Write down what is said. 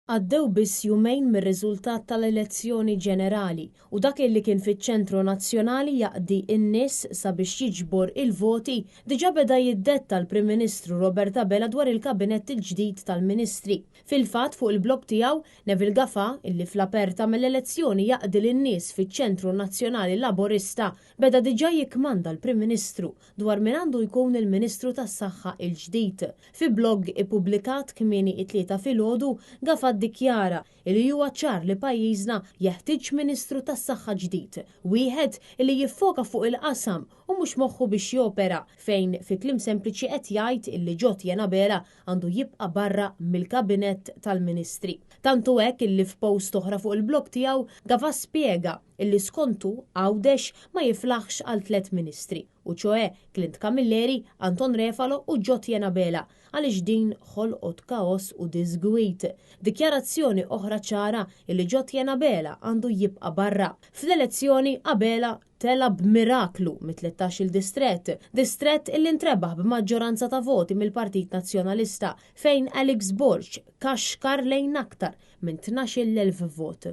Għaddew biss jumejn mir-riżultat tal-elezzjoni ġenerali u dak illi kien fiċ-Ċentru Nazzjonali jaqdi n-nies sabiex jiġbor il-voti diġà beda jiddetta l-Prim Ministru Robert Abela dwar il-Kabinett il-ġdid tal-Ministri. Fil-fatt fuq il-blog tiegħu, Neville Gafà, illi fl-aperta mill-elezzjoni jaqdi lin-nies fiċ-Ċentru Nazzjonali Laburista, beda diġà jikkmanda l-Prim Ministru dwar min għandu jkun il-Ministru tas-Saħħa il-ġdid. Fi blog ippubblikat kmieni it-Tlieta filgħodu, Gafà ddikjara li huwa ċar li pajjiżna jeħtieġ Ministru tas-Saħħa ġdid, wieħed li jiffoka fuq il-qasam u mhux moħħu biex jopera, fejn fi kliem sempliċi qed jgħid illi Jotjen Abela għandu jibqa' barra mill-Kabinett tal-Ministri. Tant hu hekk illi f'post oħra fuq il-blog tiegħu, Gafà spjega illi skontu Għawdex ma jiflaħx għal tlett Ministri, u ċoè Clint Camilleri, Anton Refalo u Jotjen Abela, għaliex din ħolqot kaos u diżgwid. Dikjarazzjoni oħra ċara illi Jotjen Abela għandu jibqa' barra. Fl-elezzjoni Abela tela' b'miraklu mit-tlettax-il distrett, distrett illi ntrebaħ b'maġġoranza ta' voti mill-Partit Nazzjonalista, fejn Alex Borg kaxkar lejn aktar minn 12,000 vot.